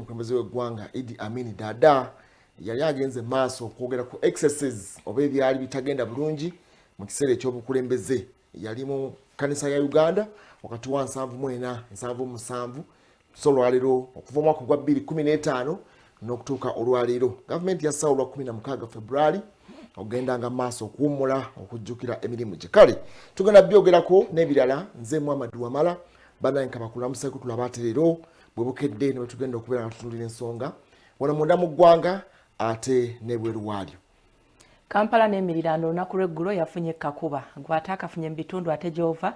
Omukulembeze w'eggwanga Idi Amin Dada yali agenze maaso okwogera ku excesses oba ebyali bitagenda bulungi mu kiseera ekyobukulembeze. Yali mu kanisa ya Uganda wakati wa 74 77. So olwaleero, okuva omwaka ogwa 2015 n'okutuuka olwaleero, gavumenti yassawo olwa 16 February ogendanga maaso okuwummula okujjukira emirimu gye. Kale tugenda byogerako n'ebirala. Nze Muhammad Wamala. Bannange, kabakulamusaeko. Tulaba ate leero bwe bukedde ne bwetugenda okubeera nga tutunulira ensonga wano munda mu ggwanga ate n'ebweru waalyo. Kampala n'emiriraano olunaku lw'eggulo yafunye kakuba gw'ate akafunye mu bitundu ate gy'ova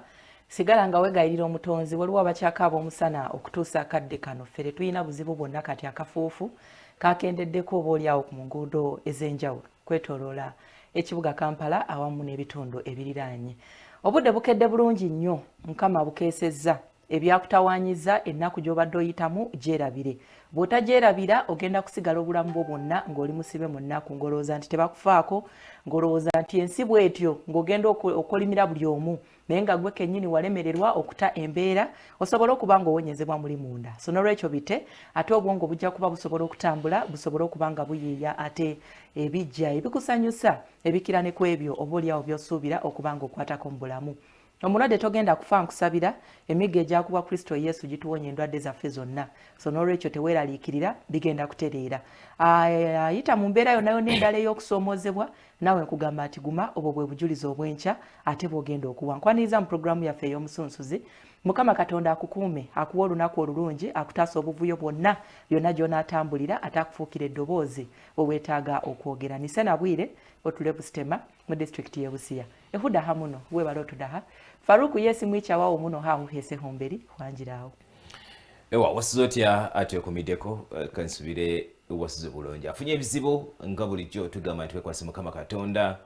sigala nga wegayirira Omutonzi. Waliwo abakyakaaba omusana okutuusa akadde kano. Ffe tetulina buzibu bwonna. Kati akafuufu kakendeddeko oba oliawo ku nguudo ez'enjawulo kwetoloola ekibuga Kampala awamu n'ebitundu ebiriraanye. Obudde bukedde bulungi nnyo. Mukama bukeesezza. Ebyakutawaanyiza ennaku gy'obadde oyitamu gyerabire. Bw'otagyerabira, ogenda kusigala obulamu bwo bwonna ng'oli musibe mu nnaku, ng'olowooza nti tebakufaako, ng'olowooza nti ensi bw'etyo, ng'ogenda okolimira buli omu, naye nga gwe kennyini walemererwa okuta embeera osobole okuba ng'owonyezebwa muli munda. So n'olwekyo bite, ate obwongo bujja kuba busobola okutambula, busobole okuba nga buyiiya ate ebijja ebikusanyusa ebikira ne ku ebyo oba oliawo by'osuubira okuba ng'okwatako mu bulamu. Omulwadde, togenda kufa, nkusabira. Emiggo egyakubwa Kristo Yesu gituwonya endwadde zaffe zonna. So n'olwekyo teweeraliikirira, bigenda kutereera. Ayita mu mbeera yonna yonna endala ey'okusoomoozebwa, naawe nkugamba nti guma. Obwo bwe bujulizi obw'enkya ate bw'ogenda okuwa. Nkwaniriza mu pulogulaamu yaffe ey'omusunsuzi. Mukama Katonda akukuume, akuwa olunaku olulungi, akutaasa obuvuyo bwonna yonna gy'onaatambulira, ate akufuukira eddoboozi bwe weetaaga okwogera. Nise nabwire otule Busitema mu disitulikiti y'e Busia. Ehudaha muno webale otudaha. Faruku yesi mwicha wawo muno hahuhese homberi hwanjirawo. Ewa wasize otya ate okomiddeko? Kansubire wasize bulungi. Afunye ebizibu, nga bulijjo tugamba nti wekwase Mukama Katonda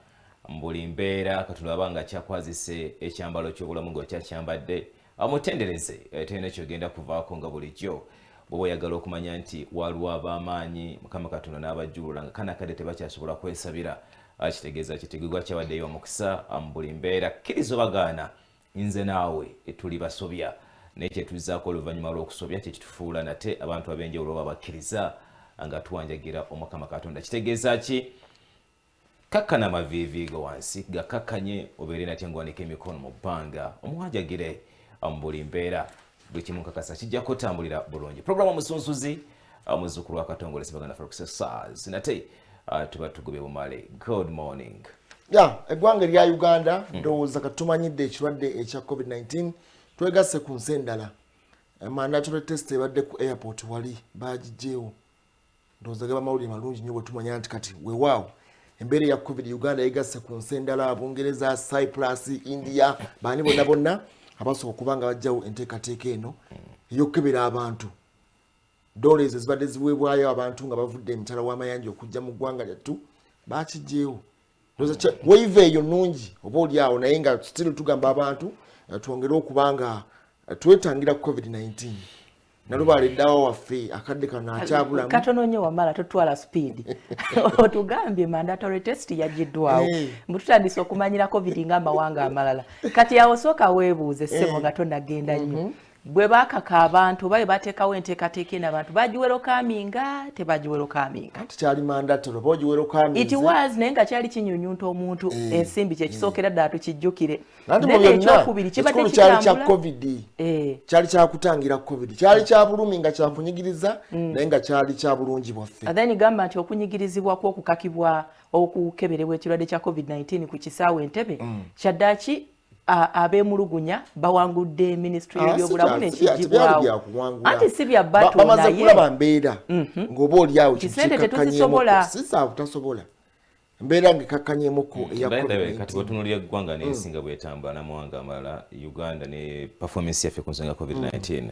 mu buli mbeera. Katonda aba nga akyakwazise ekyambalo ky'obulamu nga okyakyambadde, amutendereze. Tolina kyogenda kuvaako. Nga bulijjo bwoba oyagala okumanya nti waliwo ab'amaanyi Mukama Katonda n'abajjulula nga kana kadde tebakyasobola kwesabira, kitegeeza kitigigwa kyabaddeyo omukisa mu buli mbeera. Kkiriza obagaana, nze naawe tuli basobya, naye kyetuzzaako oluvannyuma lw'okusobya kyekitufuula nate abantu ab'enjawulo oba bakkiriza nga tuwanjagira Omukama Katonda. Kitegeeza ki? Kakkana amaviivi go wansi gakakkanye, obeere nate ng'owanika emikono mu bbanga, omuwanjagire mu buli mbeera. Buli kimu nkakasa kijja kutambulira bulungi. Puroguramu Omusunsuzi, muzzukulu wa Katongole Sebaganda Farukisa Sars, nate tuba tugobye bumale. Good morning. Ya eggwanga erya Uganda, ndowooza katumanyidde ekirwadde ekya COVID-19, twegasse ku nsi endala. Mandatory test ebadde ku airport wali bagigyewo. Ndowooza gaba mawulire malungi nnyo bwe tumanya nti kati weewaawo embeera eya COVID, Uganda yegasse ku nsi endala, Bungereza, Cyprus, India, baani bonna bonna abasooka okuba nga bajjawo enteekateeka eno ey'okukebera abantu. Dola ezo zibadde ziweebwayo abantu nga bavudde emitala w'amayanja okujja mu ggwanga lyattu bakigyewo. Waiver eyo nungi oba oli awo, naye nga still tugamba abantu twongere okuba nga twetangira COVID-19. Nalubaale ddawa waffe akadde kano akyabulamu. Katono nnyo wamala, totwala speed. Otugambye mandatory test yagiddwawo, mbu tutandise okumanyira COVID ng'amawanga amalala. Kati awo sooka weebuuze, ssebo, nga tonagenda nnyo. Bwe bakaka abantu oba bwe bateekawo enteekateeka eno, abantu bagiwelcominga, tebagiwelcominga? Anti kyali mandatory oba ogiwelcominze. It was, naye nga kyali kinyunyunta omuntu ensimbi. Kyekisookera ddala tukijjukire. Anti mu Then byonna ekyokubiri kibadde ekikulu kyali kya kitambula. COVID. Kyali kyakutangira COVID. Kyali kya bulumi nga kyakunyigiriza, naye nga kyali kya bulungi bwaffe. And then gamba nti okunyigirizibwa kw'okukakibwa okukeberebwa ekirwadde kya COVID-19 ku kisaawe Entebe, kyaddaaki abeemulugunya bawangudde minisitule y'ebyobulamu Tebyali nekigibwawo. byakuwangula. Anti si bya bato, Bamaze naye kulaba mbeera ng'oba oli awo Nti sente tetuzisobola. Sisaabu tasobola mbeera ng'ekakkanyemuko eya By the way, kati COVID-19. bwetunuulira eggwanga n'ensi nga bwetambula n'amawanga amalala, Uganda ne performance yaffe ku nsonga ya COVID-19,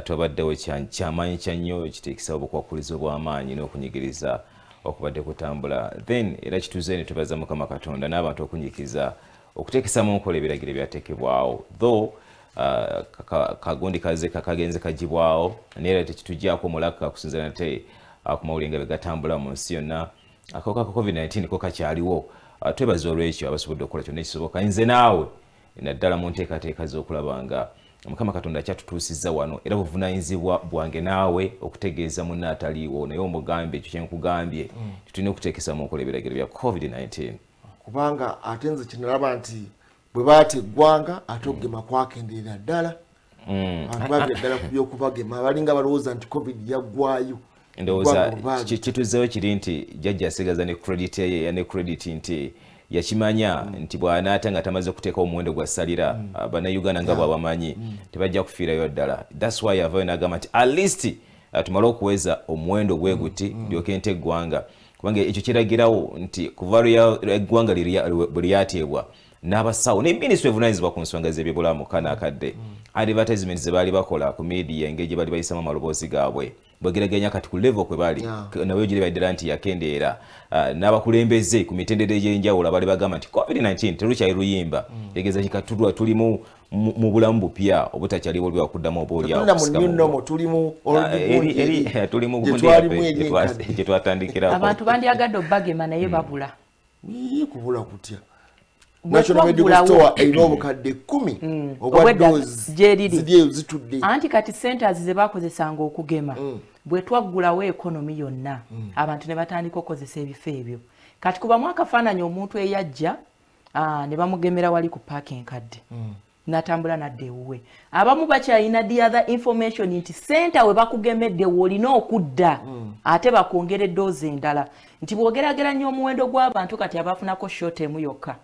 twabaddewo kyamaanyi kya nnyo kiteekesa obukwakulizo bw'amaanyi n'okunyigiriza okubadde kutambula. Then era kituze ne twebaza Mukama Katonda n'abantu okunyikiza okuteekesa mu nkola ebiragiro ebyateekebwawo, though kagundi kaze kagenze kagibwawo, naye era tekitugyako mulaka kusinziira nate ku mawulire nga bwe gatambula mu nsi yonna. Akawuka ka COVID-19 ko kakyaliwo. Twebaza olwekyo abasobodde okukola kyonna ekisoboka, nze naawe, naddala mu nteekateeka z'okulaba nga Mukama Katonda akyatutuusizza wano, era buvunaanyizibwa bwange naawe okutegeeza munna ataliiwo, naye omugambe ekyo kyenkugambye. Tulina okuteekesa mu nkola ebiragiro bya COVID-19. Kubanga ate nze kinalaba nti bwe baata eggwanga, ate okugema kwakendeera ddala. Abantu babira ddala ku byokubagema, balinga balowooza nti COVID yaggwayo. Ndowooza kituzzeeyo kiri nti jjajja asigaza ne credit ye, ne credit nti yakimanya nti bw'anaata nga tamaze kuteekawo omuwendo gwa ssalira, bannayuganda nga bw'abamanyi tebajja kufiirayo ddala. That's why yavayo n'agamba nti at least tumale okuweza omuwendo bwe guti, ndyoke nte eggwanga, kubanga ekyo kiragirawo nti kuva eggwanga bwe lyateebwa, n'abasawo ne minisitule evunaanyizibwa ku nsonga z'ebyobulamu, kano akadde advertisement ze baali bakola ku media, engeri gye baali bayisamu amaloboozi gaabwe, bwegeraganya kati ku level kwe bali, nawe gireba ddala nti yakendeera. N'abakulembeze ku mitendera egy'enjawulo abaali bagamba nti COVID-19 terukyali luyimba, tegeeza kikatulwa tuli mu bulamu bupya obutakyaliwo lwakuddamu oba oliawo. Tuli mu tuli mu gye twatandikirako. Abantu bandyagadde obbagema, naye babula. Kubula kutya? National Medical Store erina obukadde 10 obwa dose. Gyeriri. Ziri eyo zitudde. Anti kati centers ze bakozesanga okugema, bwe twaggulawo economy yonna, abantu ne batandika okukozesa ebifo ebyo. Kati kubamu akafaananyi omuntu eyajja ne bamugemera wali ku paaka enkadde, natambula nadda ewuwe. Abamu bakyalina the other information nti center we bakugemedde woolina okudda, ate bakwongera eddoozi endala. Nti bw'ogerageranya omuwendo gw'abantu kati abafunako shot emu yokka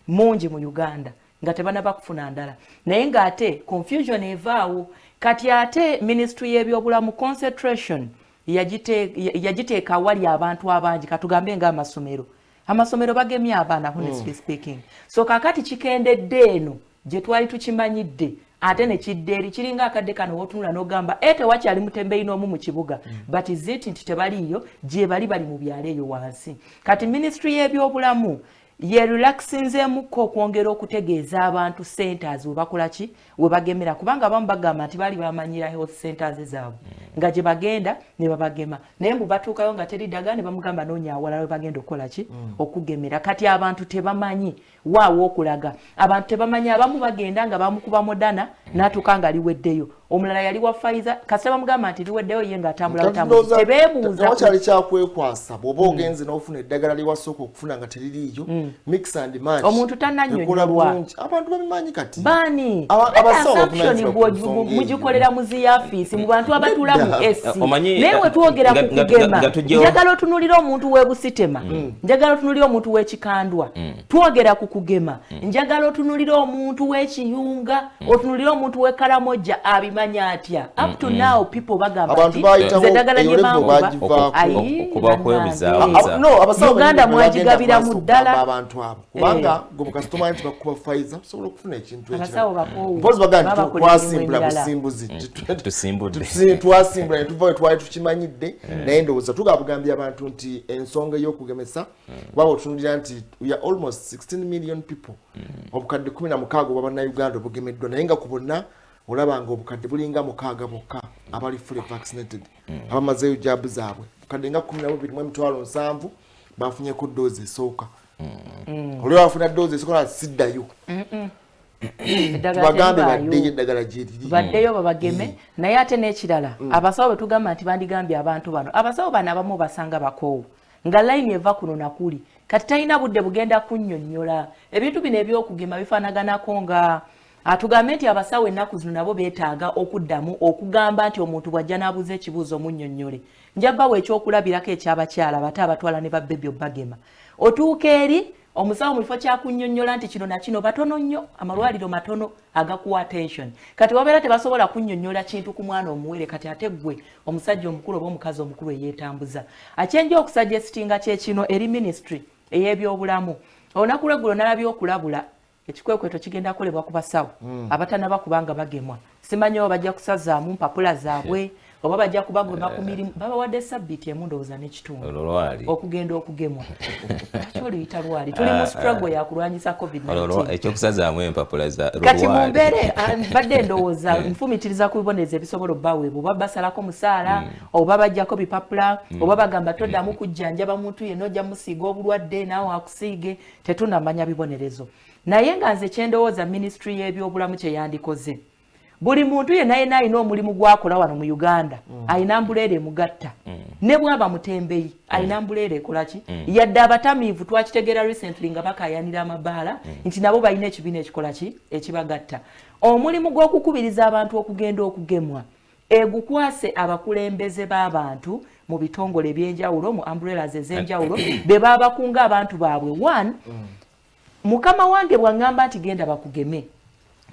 mungi mu Uganda nga tebanaba kufuna ndala, naye ng'ate confusion evaawo. Kati ate ministry y'ebyobulamu concentration yagiteeka awali abantu abangi, katugambe ng'amasomero. Amasomero bagemye abaana, honestly speaking. So kakati kikendedde eno gye twali tukimanyidde, ate ne kidda eri. Kiringa akadde kano wotunula n'ogamba e tewakyali mutembeyi n'omu mu kibuga, but is it nti tebaliiyo? Gye bali, bali mu byalo eyo wansi. Kati ministry y'ebyobulamu ye relaxinzeemukko okwongera okutegeeza abantu centers we bakola ki, we bagemera, kubanga abamu bagamba nti baali bamanyira health centers zaabwe nga gye bagenda ne babagema, naye mbu batuukayo nga teri ddagala, ne bamugamba noonya awalala we bagenda okukola ki, okugemera. Kati abantu tebamanyi waawo okulaga, abantu tebamanyi. Abamu bagenda nga bamukuba Moderna, n'atuuka nga liweddeyo. Omulala yali wa Pfizer, kasita bamugamba nti liweddeyo, ye ng'atambula butambuzi, tebeebuuza. Wakyali kyakwekwasa bw'oba ogenze n'ofuna eddagala lyewasooka okufuna nga teririiyo, mix and match. Omuntu ekola tannannyonnyolwa. Bulungi, abantu babimanyi kati. Baani? Abasawo assumption bavunaanyizibwa ku nsonga eyo. Mugikolera mu ziyafiisi mu bantu abatuula mu AC. Omanyi, Naye we twogera ku kugema, nga tujjewo- njagala otunulire omuntu w'ebusitema, njagala otunulire omuntu w'ekikandwa. Twogera ku kugema, njagala otunulire omuntu w'ekiyunga, otunulire omuntu w'ekalamojja. Abimanya atya? Up to now people bagamba Abantu nti bayitawo, nze eddagala eyo lye level bankuba. bagivaako. Ayi, Okuba bannange. kwebuzaabuza. No, abasawo Uganda benyini bagenda mwagigabira mu maaso ddala. okugamba abantu abo, kubanga gwe mukasitoma nti bakuba Pfizer, osobola okufuna ekintu Abasawo ekirala. bakoowu. Mpozi bagamba nti Baba bakola emirimu twasimbula emirala. busimbuzi. Tusimbudde. Twasimbula ne tuva we twali tukimanyidde, naye ndowooza tugabugambye abantu nti ensonga ey'okugemesa, kuba otunulira nti we are almost 16 million people, obukadde 16 obwa bannayuganda obugemeddwa, naye nga ku bonna olaba nga obukadde bulinga 6 bokka abali fully vaccinated, abamazeeyo jab zaabwe. Obukadde nga 12,070,000 bafunyeko doozi esooka. Oli wafuna doozi esooka, siddayo. Eddagala Tubagambe teribaayo. baddeyo, eddagala gyeriri. Baddeyo babageme. Naye ate n'ekirala, abasawo bwe tugamba nti bandigambye abantu bano, abasawo bano abamu basanga bakoowu nga layini eva kuno nakuli, kati talina budde bugenda kunnyonnyola ebintu bino ebyokugema. Bifaanaganako nga atugambe nti abasawo ennaku zino nabo beetaaga okuddamu okugamba nti omuntu bw'ajja n'abuuza ekibuuzo munnyonnyole. Njabawo ekyokulabirako ekyabakyala bate abatwala ne babebi obagema. Otuuka eri omusawo, mu kifo kyakunnyonnyola nti kino nakino, batono nnyo, amalwaliro matono agakuwa attention. Kati wabeera tebasobola kunnyonnyola kintu ku mwana omuwere, kati ate ggwe omusajja omukulu oba omukazi omukulu eyeetambuza. Akyenja okusuggestinga kyekino eri ministry ey'ebyobulamu. Olunaku lweggulo nalabye okulabula, ekikwekweto kigenda kukolebwa ku basawo abatanaba kubanga bagemwa. Simanyi oba bajja kusazaamu mpapula zaabwe oba bajja kubagema ku mirimu. Babawadde sabbiiti emu, ndowooza n'ekitundu, Olwo lwali okugenda okugemwa. Lwaki oluyita lwali? Tuli mu struggle yakulwanyisa Olwo COVID-19. Ekyokusazaamu empapula za Kati mu lwali. mbeere mbadde ndowooza nfumitiriza ku bibonerezo ebisobola obbaweebwa, oba basalako musaala, oba bajjako bipapula, oba bagamba toddamu kujjanjaba muntu yenna, ojja musiiga obulwadde naawe akusiige. Tetunamanya bibonerezo, naye nga nze kyendowooza ministry y'ebyobulamu kyeyandikoze. Buli muntu yenna yenna alina omulimu gwakola wano mu Uganda alina umbrella emugatta. Ne bwaba mutembeyi alina umbrella ekola ki? Yadde abatamiivu twakitegeera recently nga bakayanira amabaala nti nabo balina ekibiina ekikola ki, ekibagatta. Omulimu gw'okukubiriza abantu okugenda okugemwa egukwase abakulembeze b'abantu mu bitongole ebyenjawulo, mu umbrellas ez'enjawulo, be babakunga abantu baabwe. One, mukama wange bw'aŋŋamba nti genda bakugeme,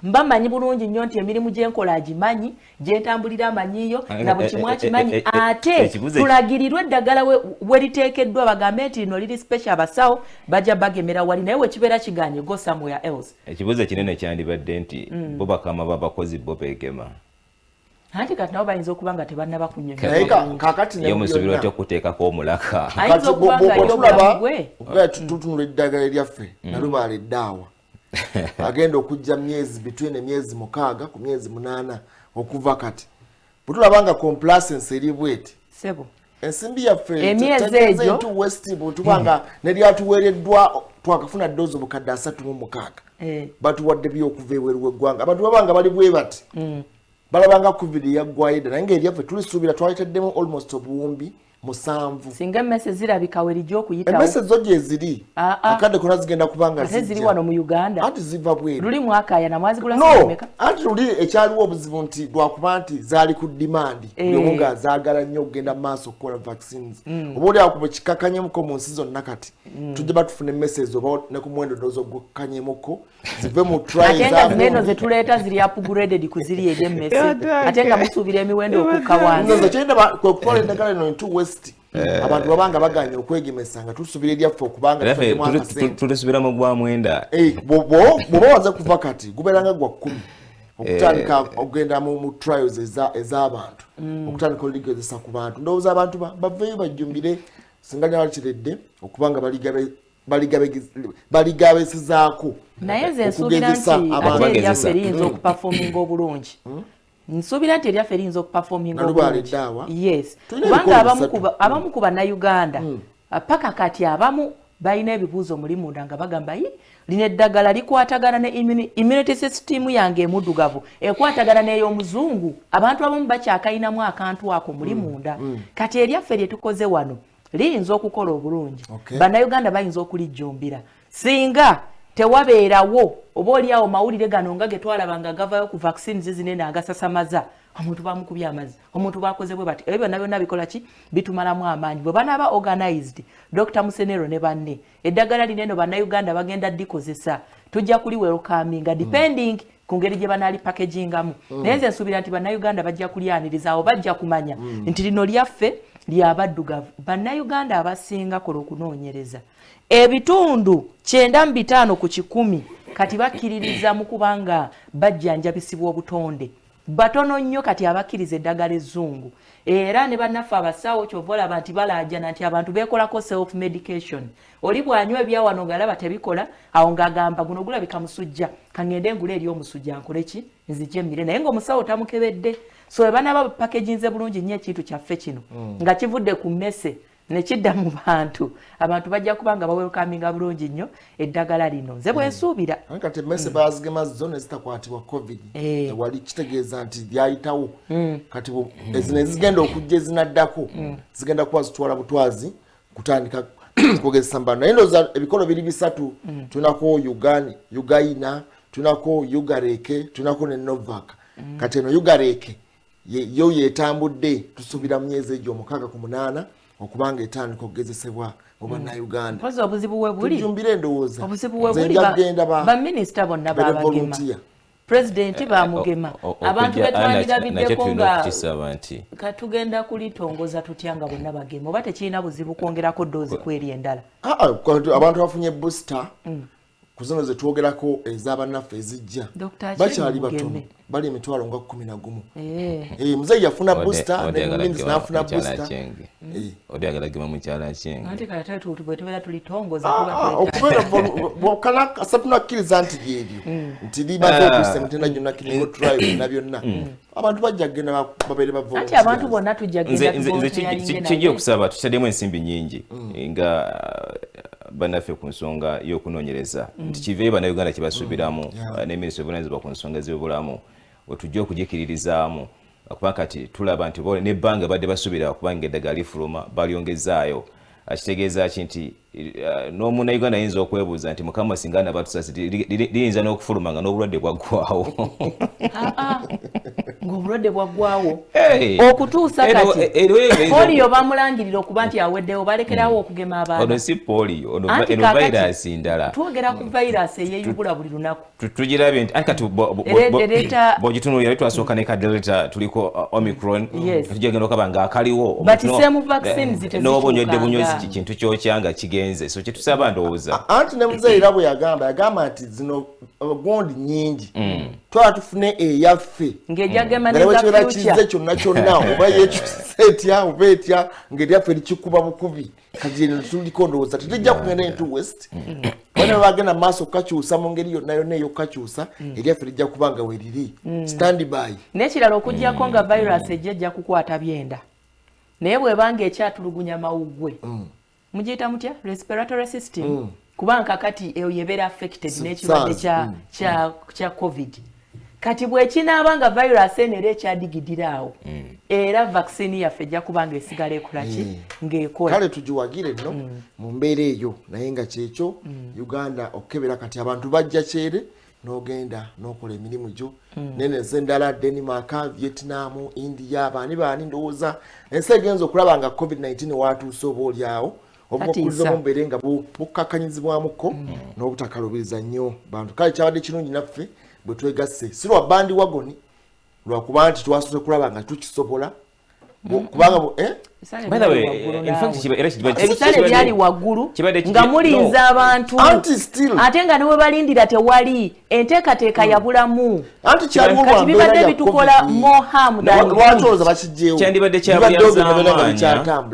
mba manyi bulungi nnyo nti emirimu gyenkola agimanyi, gyentambulira amanyiyo, na buli kimu akimanyi. Ate tulagirirwe eddagala we liteekeddwa, bagambe nti lino liri special, abasawo bajja bagemera wali, naye wekibeera kiganye, go somewhere else. Ekibuuzo ekinene kyandibadde nti bo bakama babakozi bo beegema? Anti kati nabo bayinza okuba nga tebannaba Naye kakati ye musuubira otya okuteekako omulaka? Ayinza okuba nga ye obulamu bwe Okubeera tutunula eddagala eryaffe nalubaala eddaawa agenda okujja myezi between emyezi 6 ku myezi 8 okuva kati, bwe tulaba nga complacency eri bweti, sebo, ensimbi yaffe Emyezi egyo- into waste, bwetuba nga neryatuweereddwa twakafuna doozi 360,000, batuwadde byokuva ebweru w'eggwanga. Abantu baba nga bali bwe bati, balabanga COVID yaggwayo dda, naye ngaeryaffe tulisuubira twalitaddemu almost 7,000. Singa emmese zirabika we lijja okuyitawo. Emmese zo gye ziri. Ah, ah. Akadde kona zigenda kuba nga Ate ziri zijja. wano mu Uganda? Anti ziva bweru. Luli mwakayana mwazigula No, simeka? anti luli ekyaliwo obuzibu nti lwakuba nti zaali ku demand, buli omu ng'azaagala nnyo okugenda mu maaso okukola vaccines. Oba oli awo bwe kikkakanyemuko mu nsi zonna, kati tujja batufuna emmese ezo, oba ne ku muwendo ndowooza ogukkanyemuko, zive mu Ate nga trials. zino eno zetuleeta ziri upgraded ku ziri eri emmese, ate nga musuubira emiwendo okukka wansi. Nze kyendaba kwe kutwala eddagala eno into waste. Abantu babanga baganye okwegemesa nga tusuubira eryaffe okubanga Era ffe tufaddemu akasente. Tulisubira mu gwa 9. Eh, bw'oba waze kuva kati gubeera nga gwa 10 okutandika okugenda mu trials ez'abantu, okutandika oligezesa ku bantu. Ndowooza abantu baveeyo bajjumbire singa lyalikiredde okuba nga baligabesezaako Naye nze nsuubira okugezesa nti abantu. ate Okubagezesa. eryaffe liyinza okuperforminga obulungi. Nsuubira nti eryaffe liyinza okuperforminga Nalubaale obulungi. eddaawa. Yes, Tulina kubanga ebikolo abamu 3. abamu ku bannayuganda paka kati abamu balina ebibuuzo muli munda nga bagamba, "Yi, lino eddagala likwatagana ne immunity system yange emuddugavu ekwatagana n'ey'omuzungu?" Abantu abamu bakyakayinamu akantu ako muli munda. Kati eryaffe lye tukoze wano liyinza okukola obulungi. Bannayuganda bayinza okulijjumbira singa tewabeerawo oba oliawo mawulire gano nga ge twalaba nga gavayo ku vaccines zinene agasasamaza, omuntu bamukubye amazzi, omuntu bakoze bwe bati. Ebyo byonna byonna bikola ki? Bitumalamu amaanyi. Bwe banaaba organized, Dr Musenero ne banne, eddagala lino eno bannayuganda bagenda ddikozesa, tujja kuli welcominga depending ku ngeri gye banaali packagingamu. Naye nze nsuubira nti bannayuganda bajja kulyaniriza. Awo bajja kumanya nti lino lyaffe lyabaddugavu. Bannayuganda abasinga kola okunoonyereza, ebitundu 95 kati bakkiririza mu kubanga bajjanjabisibwa obutonde. Batono nnyo kati abakkiriza eddagala ezzungu. Era ne bannaffe abasawo kyova olaba nti balaajana nti abantu beekolako self medication. Oli bw'anywa ebyawano ng'alaba tebikola, awo ng'agamba, "Guno gulabika musujja, kaŋŋende ngule eri omusujja nkole ki, nzije emmire," naye ng'omusawo tamukebedde. So bwe banaaba bapackaginze bulungi nnyo ekintu kyaffe kino nga kivudde ku mmese ne kidda mu bantu, abantu bajja kuba nga bawelcominga bulungi nnyo eddagala lino. Nze bwe nsuubira. Anti kati emmese bazigema zo ne zitakwatibwa COVID tewali, kitegeeza nti lyayitawo. Kati ezino ezigenda okujja ezinaddako zigenda kuba zitwala butwazi kutandika kugezesa mu bantu. Naye ndowooza ebikolo biri bisatu. Tulinako Ugayina, tulinako Ugareke, tulinako ne Novak. Kati eno Ugareke yo yetambudde, tusuubira mu myezi egyo 6 ku 8 okubanga etandika okugezesebwa mu bannayuganda. Mpozi obuzibu we buli Tujjumbire endowooza. Obuzibu we Nze buli nja kugenda baminisita bonna bere babagema, volunteer. Pulezidenti bamugema, abantu Nakyo betwandirabiddeko tulina nga okukisaba nti katugenda kulitongoza tutya nga bonna bagema? Oba tekirina buzibu kwongerako doozi kweri endala? Ah, ah, abantu bafunye booster ku zino zetwogerako ez'abannaffe ezijja. Dr. Acheng Bakyali mugeme. batono, bali 11,000. Eh. Eh, muzeeyi yafuna booster, Odi ne ayagala Minisita gema n'afuna mukyala booster. Acheng. Eh. Odi ayagala gema mukyala Acheng. Anti kale ate bwe tubeera tulitongoza Ah, tuba ah, twetaaga. Okubeera bwokana tunakkiriza nti lyeryo nti limaze okussa emitenda gyonna, clinical trial byonna byonna, abantu bajja kugenda babeere ba Anti abantu bonna tujja Nze genda nze nze tuvolunteeringe. Kijja okusaba tutaddemu ensimbi nyingi nga bannaffe ku nsonga y'okunoonyereza nti kiveeyo bannayuganda kyebasuubiramu, ne minisitule obuvunaanyizibwa ku nsonga z'ebyobulamu. Wetujja okugikiririzaamu, kuba kati tulaba nti nebbanga badde basuubira okubanga eddagala lifuluma balyongezaayo. Kitegeeza ki nti n'omunnayuganda ayinza okwebuuza nti Mukama singa nabatusasi liyinza n'okufuluma nga n'obulwadde bwaggwawo. Ah, ah. Ng'obulwadde bwaggwawo okutuusa kati polio bamulangirira okuba nti aweddewo, balekerawo okugema abaana. Ono si polio, ono eno virus ndala. Twogera ku virus eyeyubula buli lunaku. Tugirabye nti anti kati bw'ogitunuulira twasooka ne ka Delta, tuliko Omicron, tujja okaba ng'akaliwo. N'oba onywedde bunywazi kintu kyokya nga kigenze. So kyetusaba, ndowooza Anti ne muzeeyi era bwe yagamba nti zino gondi nyingi, twala tufune eyaffe. Ng'ejagema. Nga kize kyonna kyonna, oba yekyuse etya oba etya, ng'eryaffe likikuba bukubi. Kati eno tuliko, ndowooza tetujja kugenda into waste. Bana bagenda maaso okukakyusa mu ngeri yonna yonna ey'okukakyusa, eryaffe lijja kuba nga weriri stand by. N'ekirala, okugyako nga virus ejja ejja kukwata byenda, naye bw'ebanga ekyatulugunya mawuggwe, mugiyita mutya, respiratory system, kubanga kati eyo yebeera affected n'ekirwadde kya COVID. Kati bwekinaaba nga virus eno era ekyadigidira awo, era vaccine yaffe ejja kuba nga esigala ekolaki, ng'ekola. Kale tugiwagire nno mu mbeera eyo. Naye nga kyekyo, Uganda okukebera kati abantu bajja kyere n'ogenda n'okola emirimu gyo. Nene ensi endala, Denmark, Vietnam, India, baani baani, ndowooza ensi egenza okulaba nga COVID-19 watuuse, oba oliawo obukwakkulizo mumbeere nga bukkakanyizibwamuko n'obutakalubiriza nnyo bantu. Kale kyabadde kirungi naffe bwe twegasse, si lwa bandwagon, lwakuba nti twasoose kulaba nga tukisobola. Kubanga eh? Ebisale byali waggulu nga mulinza abantu, ate nga niwe balindira tewali enteekateeka yabulamu. Kati bibadde bitukola more harm.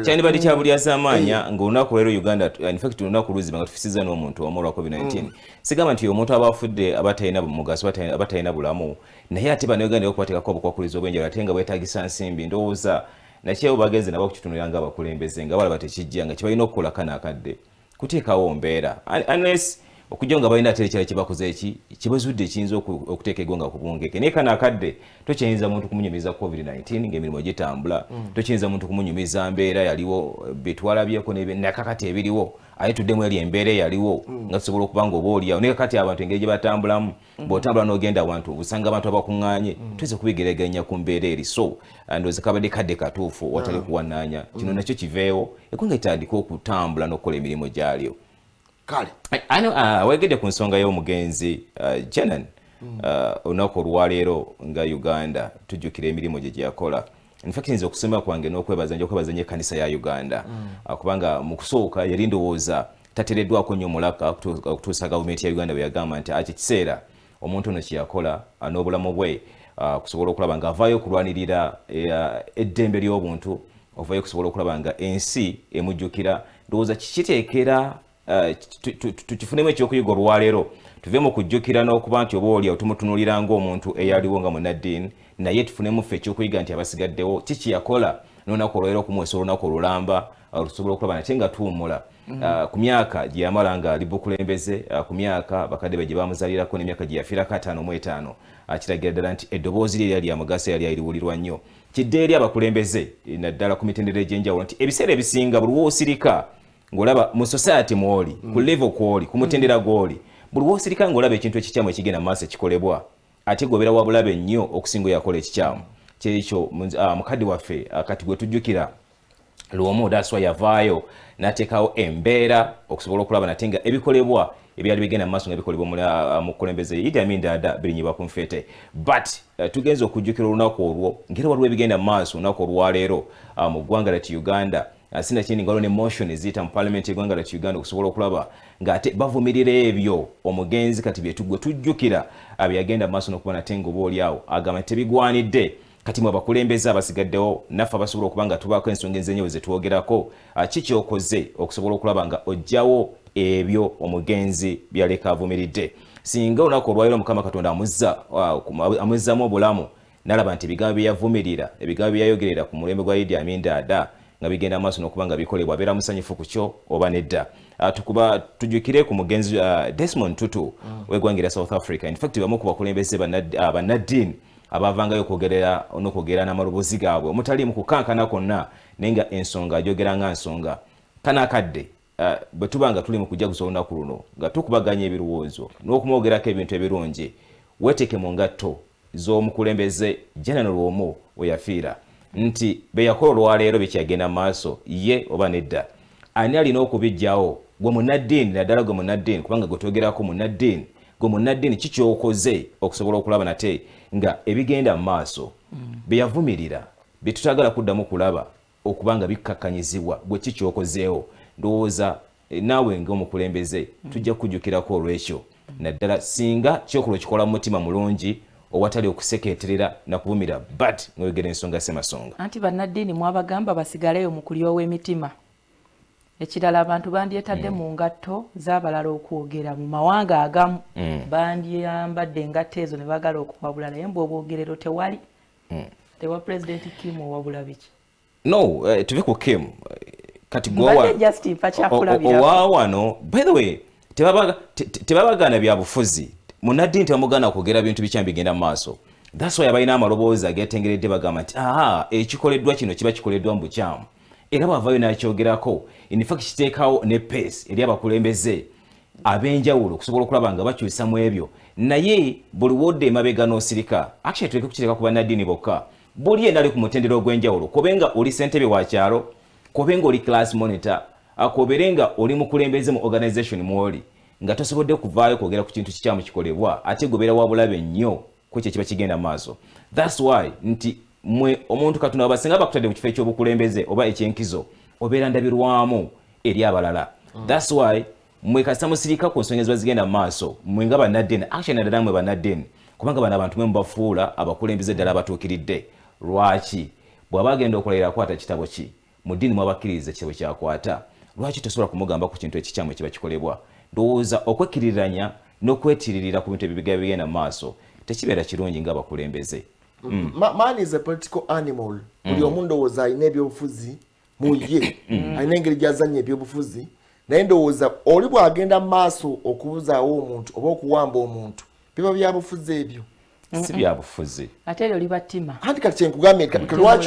Kyandibadde kyabulyazaamaanya ngaolunaku lwero Uganda, infact olunaku luziba nga tufisiza n'omuntu omu olwa COVID-19. Sigamba nti omuntu aba afudde aba talina mugaso, aba talina bulamu, naye ate Bannayuganda okubateekako obukwakulizo obwenjawulo ate nga bwetagisa nsimbi, ndowooza nakyewo bagenze nabo okukitunulira nga abakulembeze nga balaba tekijja nga kibalina okukola kano akadde kuteekawo mbeera, unless okujja nga balina ate ekirala kyebakoze eki kyebazudde ekiyinza okuteeka eggwanga ku bungeke. Naye kano akadde tokyayinza muntu kumunyumiza COVID-19 ng'emirimu gitambula, tokyayinza muntu kumunyumiza mbeera yaliwo betwalabyeko nakakati ebiriwo, aye tuddemu eri embeera eyaliwo nga tusobola okuba nga oba oliawo. Naye kakati abantu engeri gye batambulamu, bw'otambula n'ogenda awantu osanga abantu abakuŋŋaanye, tuyinza okubigeraganya ku mbeera eri. So ndowooza kabadde kadde katuufu watali kuwanaanya kino nakyo kiveewo, eggwanga litandike okutambula n'okukola emirimu gyalyo. Kale. Wegedde ku nsonga y'omugenzi Janan. Olunaku olwaleero nga Uganda tujjukira emirimu gye gyeyakola. Infact nze okusoma kwange n'okwebaza, nja okwebaza nnyo ekkanisa ya Uganda, kubanga mu kusooka yali ndowooza tateereddwako nnyo mulaka okutuusa gavumenti ya Uganda bwe yagamba nti akyo ekiseera omuntu ono kyeyakola n'obulamu bwe kusobola okulaba ng'avaayo okulwanirira eddembe ly'obuntu, ovaayo okusobola okulaba nga ensi emujjukira. Ndowooza kiteekera tukifunemu ekyokuyiga olwaleero, tuve mu kujjukira n'okuba nti oba oli tumutunuulira ng'omuntu eyaliwo nga munnaddiini, naye tufunemu ffe ekyokuyiga nti abasigaddewo kiki yakola n'olunaku olwaleero okumuweesa olunaku olulamba lusobola okulaba nate nga tuwummula ku myaka gye yamala nga ali bukulembeze, ku myaka bakadde be gye bamuzaalirako n'emyaka gye yafiirako 55. Kiragira ddala nti eddoboozi lye lyali lya mugaso, yali ayiriwulirwa nnyo. Kidde eri abakulembeze naddala ku mitendera egy'enjawulo nti ebiseera ebisinga buli woosirika ng'olaba mu society mwoli, ku level kwoli, ku mutendera gwoli, buli woosirika ng'olaba ekintu ekikyamu ekigenda mu maaso ekikolebwa, ate gobera wa bulabe nnyo okusinga oyo akola ekikyamu. Kyekyo mukadde waffe kati gwe tujjukira Lwomu daswa yavaayo n'ateekawo embeera okusobola okulaba nate nga ebikolebwa ebyali bigenda mu maaso nga bikolebwa mu kukulembeze Idi Amin Dada birinyibwa ku nfeete. But tugenza okujjukira olunaku olwo ngeri waliwo ebigenda mu maaso olunaku olwaleero mu ggwanga lati Uganda. Sinakindi nga waliwo ne motion eziyita mu parliament y'eggwanga lati Uganda okusobola okulaba ng'ate bavumirira ebyo omugenzi kati byetugwe tujjukira byeyagenda mu maaso n'okuba nate nga oba oli awo agamba nti tebigwanidde. Kati mwe abakulembeze abasigaddewo, naffe abasobola okuba nga tubaako ensonga enzenyewe ze twogerako, ki kyokoze okusobola okulaba nga ojjawo ebyo omugenzi byaleka avumiridde? Singa olunaku olwaliro Mukama Katonda amuzzamu obulamu nalaba nti ebigambo bye yavumirira, ebigambo bye yayogerera ku mulembe gwa Idi Amin Dada nga bigenda maaso n'okuba nga bikolebwa, abeera musanyufu ku kyo oba nedda? Tukuba tujjukire ku mugenzi Desmond Tutu w'eggwanga erya South Africa. In fact bamu ku bakulembeze bannaddiini. Abavangayo okwogerera n'okwogera n'amaloboozi gaabwe omutaliimu kukankana kwonna, naye nga ensonga agyogera nga nsonga. Kano akadde bwe tuba nga tuli mu kujaguza olunaku luno nga tukubaganya ebirowoozo n'okumwogerako ebintu ebirungi, weeteeke mu ngatto z'omukulembeze General Lwomu we yafiira, nti be yakola olwaleero bikyagenda mu maaso ye oba nedda? Ani alina okubijjawo? Gwe munnaddiini, naddala gwe munnaddiini, kubanga gwe twogerako munnaddiini, gwe munnaddiini, ki kyokoze okusobola okulaba nate nga ebigenda mu maaso bye yavumirira, bye tutagala kuddamu kulaba okuba nga bikkakkanyizibwa, gwe ki kyokozeewo? Ndowooza naawe ng'omukulembeze tujja kukujjukirako olw'ekyo, naddala singa kyokola okikola mu mutima mulungi owatali okusekeeterera nakuvumira, but ng'oyogera ensonga semasonga. Anti bannaddiini mwabagamba basigaleyo mu kulyowa emitima. Ekirala, abantu bandyetadde mu ngatto z'abalala okwogera. Mu mawanga agamu bandyambadde engatto ezo ne bagala okuwabula, naye mbw obwogerero tewali. Tewa President Kim owabula biki? No, tuve ku Kim. Kati Mbadde just mpa kyakulabirako. Owa wano, by the way, tebabagaana byabufuzi. Munnaddiini tebamugaana kwogera bintu bikyamu bigenda mu maaso. That's why abalina amaloboozi agetengeredde bagamba nti aha, ekikoleddwa kino kiba kikoleddwa mu bukyamu, era bw'avaayo n'akyogerako, in fact kiteekawo ne pace eri abakulembeze ab'enjawulo okusobola okulaba nga bakyusa mu ebyo. Naye buli wodda emabega n'osirika, actually tuleke kukireka ku bannaddiini bokka, buli yenna ali ku mutendera ogw'enjawulo, kobe nga oli ssentebe wa kyalo, kobe nga oli class monitor, kobeere nga oli mukulembeze mu organization mwoli, nga tosobodde kuvaayo kwogera ku kintu kikyamu kikolebwa, ate gobeera wa bulabe nnyo ku ekyo ekiba kigenda mu maaso. That's why nti mwe omuntu Katonda wabasinga bakutadde mu kifo eky'obukulembeze oba ekyenkizo, obeera ndabirwamu eri abalala. That's why mwe kasita musirika ku nsonga eziba zigenda mu maaso, mwe nga bannaddiini, actually naddala mwe bannaddiini, kubanga bano abantu mwe mubafuula abakulembeze ddala abatuukiridde. Lwaki bw'aba agenda okulayira akwata kitabo ki? Mu ddiini mwabakkiririza ekitabo kyakwata. Lwaki tosobola kumugamba ku kintu ekikyamu ekiba kikolebwa? Ndowooza okwekkiriranya n'okwetiririra ku bintu ebibiga bigenda mu maaso tekibeera kirungi ng'abakulembeze. Man is a political animal. Buli omu ndowooza alina ebyobufuzi mu ye, alina engeri gy'azannya ebyobufuzi, naye ndowooza oli bw'agenda mu maaso okubuzaawo omuntu oba okuwamba omuntu, biba byabufuzi ebyo. Si byabufuzi. Ate eryo liba ttima. Anti kati kyenkugambye,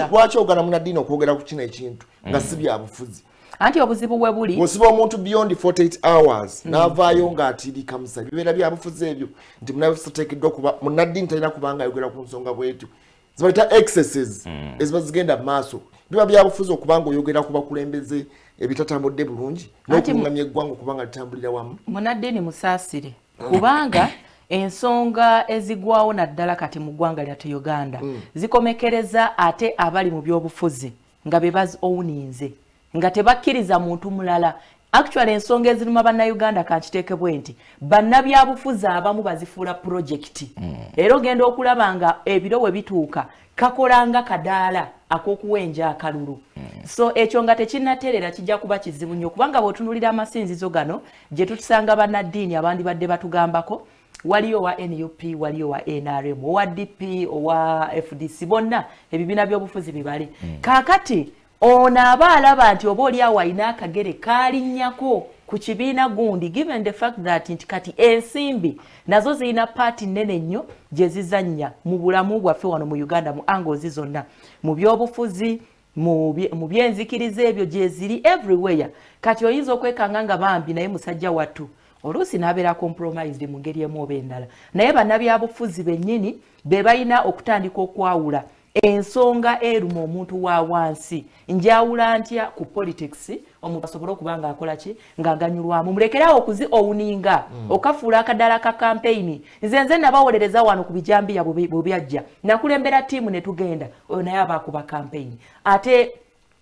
lwaki ogana munaddiini okwogera ku kino ekintu nga si byabufuzi? Anti obuzibu bwe buli Osiba omuntu beyond 48 hours n'avaayo ng'atiirika musa, bibeera byabufuzi ebyo, nti munabufuzi tateekeddwa kuba, munnaddiini talina kubanga ayogera ku nsonga bwetyo, zibayita excesses eziba zigenda mu maaso. Biba byabufuzi okubanga oyogera ku bakulembeze ebitatambudde bulungi n'okulungamya eggwanga okubanga litambulira wamu? Munaddiini musaasire, kubanga ensonga ezigwawo naddala kati mu ggwanga lyattu Uganda zikomekereza ate abali mu byobufuzi nga be bazi owninze, nga tebakkiriza muntu mulala. Actually ensonga eziruma bannayuganda, kankiteekebwe nti bannabyabufuzi abamu bazifuula projekiti, era ogenda okulaba nga ebiro we bituuka kakola nga kadaala ak'okuwenja akalulu. So ekyo nga tekinnatereera kijja kuba kizibu nnyo, kubanga bw'otunuulira amasinzizo gano gye tutusanga bannaddiini abandibadde batugambako, waliyo owa NUP, waliyo owa NRM, owa DP, owa FDC, bonna ebibiina by'obufuzi bibale. Kaakati ono aba alaba nti oba oli awo alina akagere kalinnyako ku kibiina gundi, given the fact that nti kati ensimbi nazo zirina part nnene nnyo gye zizannya mu bulamu bwaffe wano mu Uganda, mu angles zonna, mu byobufuzi, mu byenzikiriza, ebyo gyeziri everywhere. Kati oyinza okwekanga nga bambi naye musajja wattu oluusi n'abeera compromised mu ngeri emu oba endala. Naye bannabyabufuzi bennyini be balina okutandika okwawula ensonga eruma omuntu wa wansi. Njawula ntya ku politics omuntu asobole okuba nga akola ki, ng'aganyulwamu? Mulekerawo okuzi owninga, okafuula akadala ka campaign. Nze nabawolereza wano ku bijambiya bwe byajja, nakulembera ttiimu ne tugenda, oyo naye aba akuba campaign. Ate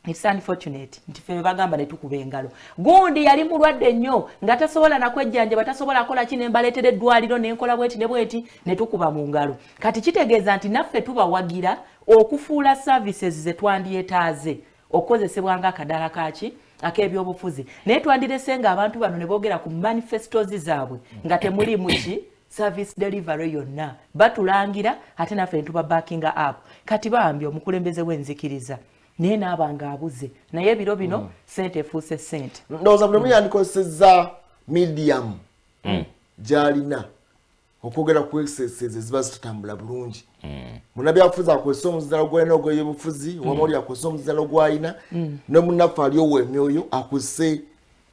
it's unfortunate nti ffe bagamba ne tukuba engalo. Gundi yali mulwadde nnyo nga tasobola nakwejjanjaba, tasobola akola ki, ne mbaleetera eddwaliro nenkola bweti ne bweti, ne tukuba mu ngalo. Kati kitegeeza nti naffe tubawagira okufuula services ze twandyetaaze okukozesebwa nga akadaala kaki ak'ebyobufuzi. Naye twandirese nga abantu bano ne boogera ku manifestos zaabwe nga temulimu ki service delivery yonna, batulangira ate naffe netuba backinga up. Kati bambi omukulembeze w'enzikiriza naye naaba nga abuze, naye ebiro bino sente efuuse sente. Ndowooza buli omu yandikozesezza medium gy'alina. Okwogera ku excesses eziba zitatambula bulungi. Munnabyabufuzi akozesa omuzindalo gwalina ogw'ebyobufuzi, owamawulire akozesa omuzindalo gwalina, ne munnaffe ali ow'emyoyo akozese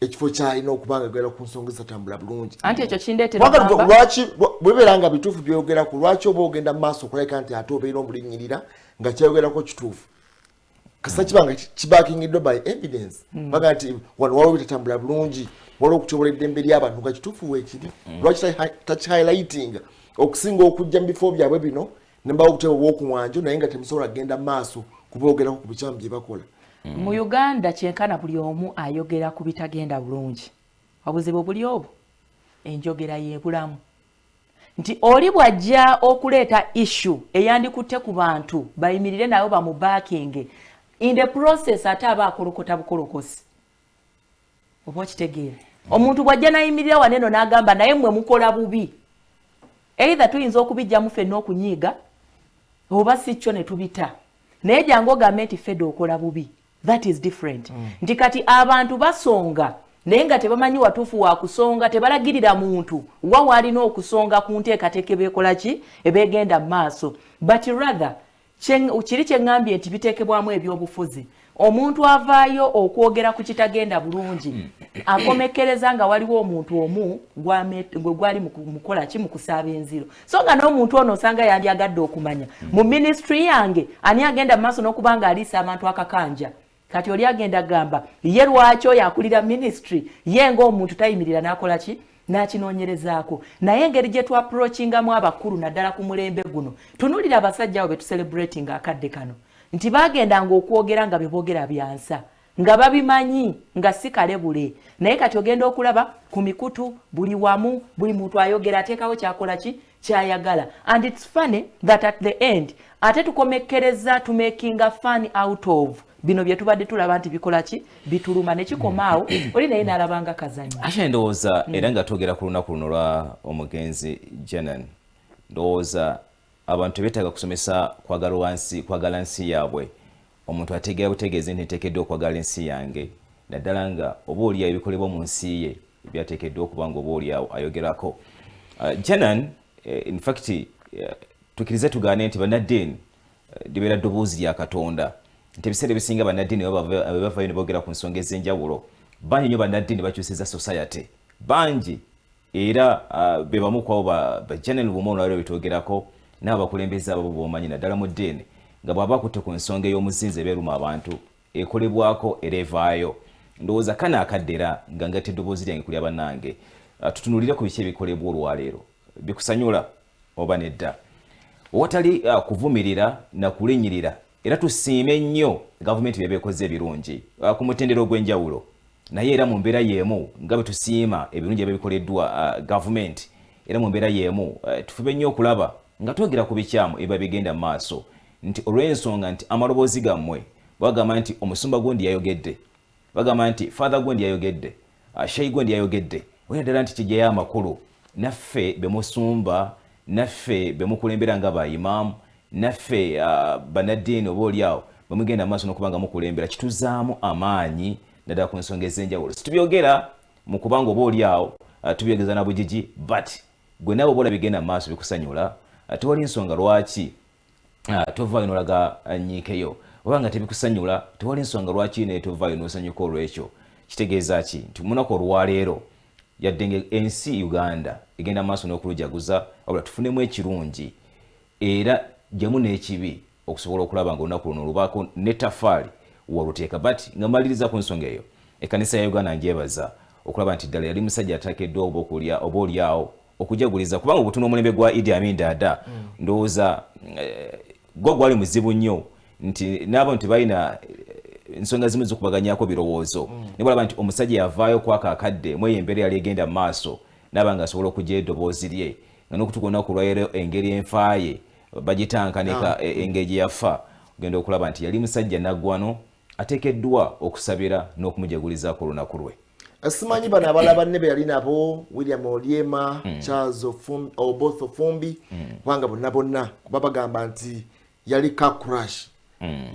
ekifo kyalina okuba nga ayogera ku nsonga ezitatambula bulungi. Anti ekyo kindeetera Kubanga ogamba lwaki bwebeera nga bituufu byogerako, lwaki oba ogenda mu maaso okulabika nti ate obeera omulinnyirira nga kyayogerako kituufu? Kasita kiba nga kibakingiddwa by evidence, baga nti wano waliwo bitatambula bulungi, waliwo okutyobola eddembe ly'abantu nga kituufu weekiri, lwaki takihighlightinga okusinga okujja mu bifo byabwe bino ne mbawo obutebe obw'okumwanjo, naye nga temusobola kugenda mu maaso kuboogerako ku bikyamu bye bakola? Mu Uganda kyenkana buli omu ayogera ku bitagenda bulungi. Obuzibu buli obwo, enjogera y'ebulamu, nti oli bw'ajja okuleeta issue eyandikutte ku bantu bayimirire nayo bamubaakinge, in the process ate aba akolokota bukolokosi. Oba okitegeera, omuntu bw'ajja n'ayimirira waneno n'agamba, "Naye mmwe mukola bubi," either tuyinza okubijjamu ffenna okunyiiga, oba si kyo ne tubita. Naye jangu ogambe nti, "Fedde okola bubi," that is different. Nti kati abantu basonga naye nga tebamanyi watuufu wakusonga, tebalagirira muntu wa waalina okusonga ku nteekateeka ebeekola ki, ebegenda mu maaso. But rather kiri kyeŋŋambye nti biteekebwamu ebyobufuzi. Omuntu avaayo okwogera ku kitagenda bulungi akomekkereza nga waliwo omuntu omu gwe gwali mukola ki, mu kusaaba enziro. So nga n'omuntu ono osanga yandyagadde okumanya mu ministry yange ani agenda mu maaso n'okuba nga aliisa abantu akakanja. Kati oli agenda gamba ye lwaki oyo akulira ministry ye ng'omuntu tayimirira n'akola ki, n'akinoonyerezaako? Naye engeri gye twaapproachingamu abakulu, naddala ku mulembe guno, tunulira abasajja abo be tucelebrating akadde kano, nti bagendanga okwogera nga beboogera byansa, nga babimanyi, nga si kalebule. Naye kati ogenda okulaba ku mikutu buli wamu, buli muntu ayogera, ateekawo kyakola ki, kyayagala. And it's funny that at the end ate tukomekkereza tumakinga fun out of bino bye tubadde tulaba nti bikola ki, bituluma, ne kikomaawo oli naye n'alabanga kazanyo. Asha, ndowooza era nga twogera ku lunaku luno lwa omugenzi Janan, ndowooza abantu beetaaga kusomesa kwagala wansi, kwagala nsi yaabwe. Omuntu ategeera butegeezi nti nteekeddwa okwagala ensi yange, naddala nga oba oliawo ebikolebwa mu nsi ye byateekeddwa okuba nga oba oliawo ayogerako. Janan, in fact, tukkirize tugaane nti bannaddiini libeera ddoboozi lya Katonda, nti ebiseera ebisinga bannaddiini bwe bavayo ne boogera ku nsonga ez'enjawulo, bangi nnyo bannaddiini bakyusiza society bangi. Era be bamu kwabo ba Janan Lubumu olwaliro betwogerako, n'abo abakulembeze ababo b'omanyi naddala mu ddiini, nga bw'aba akutte ku nsonga ey'omuzinzi ebeeruma abantu ekolebwako era evaayo. Ndowooza kana akadde era nga ngatta eddoboozi lyange kulya bannange, tutunuulire ku biki ebikolebwa olwaleero, bikusanyula oba nedda, owatali kuvumirira na kulinnyirira. Era tusiime nnyo gavumenti byeba ekoze ebirungi ku mutendera ogw'enjawulo. Naye era mu mbeera y'emu nga bwe tusiima ebirungi eba ebikoleddwa gavumenti, era mu mbeera y'emu tufube nnyo okulaba nga twogera ku bikyamu ebiba bigenda mu maaso, nti olw'ensonga nti amaloboozi gammwe bagamba nti omusumba gundi yayogedde, bagamba nti father gundi yayogedde, sheyi gundi yayogedde, olina ddala nti kijjayo amakulu. Naffe bemusumba, naffe bemukulembera nga baimaamu, naffe bannaddiini, oba oliawo bwemugenda maaso n'okuba nga mukulembera, kituzaamu amaanyi naddala ku nsonga ez'enjawulo. Situbyogera mu kubanga oba oliawo tubyogeza na bugigi, but gwe naawe oba olaba bigenda mu maaso bikusanyula, tewali nsonga lwaki tovaayo n'olaga nyiikeyo. Oba nga tebikusanyula, tewali nsonga lwaki naye tovaayo n'osanyuka. Olwekyo kitegeeza ki? Nti munaku olwaleero, yadde nga ensi Uganda egenda maaso n'okulujaguza, wabula tufunemu ekirungi era jamu n'ekibi okusobola okulaba nga olunaku luno lubaako netafaali waluteeka. But nga maliriza ku nsonga eyo, ekkanisa ya Uganda njebaza okulaba nti ddala yali musajja atakeddwa oba okulya oba oliawo okujaguliza, kubanga obutuna omulembe gwa Idi Amin Dada, ndowooza gwo gwali muzibu nnyo, nti n'abo nti balina ensonga zimu zikubaganyako birowoozo, ne balaba nti omusajja yavaayo kwaka akadde mweyo embeera yali egenda mu maaso, naaba nga asobola okugya eddoboozi lye, nga n'okutuuka olunaku olwaleero engeri enfaaye bagitankanika. Engeri gye yafa, ogenda okulaba nti yali musajja naggwano ateekeddwa okusabira n'okumujagulizaako olunaku lwe. Simanyi bano abalala banne be yali nabo, William Oryema, Charles Oboth Ofumbi, kubanga bonna bonna kuba bagamba nti yali car crash,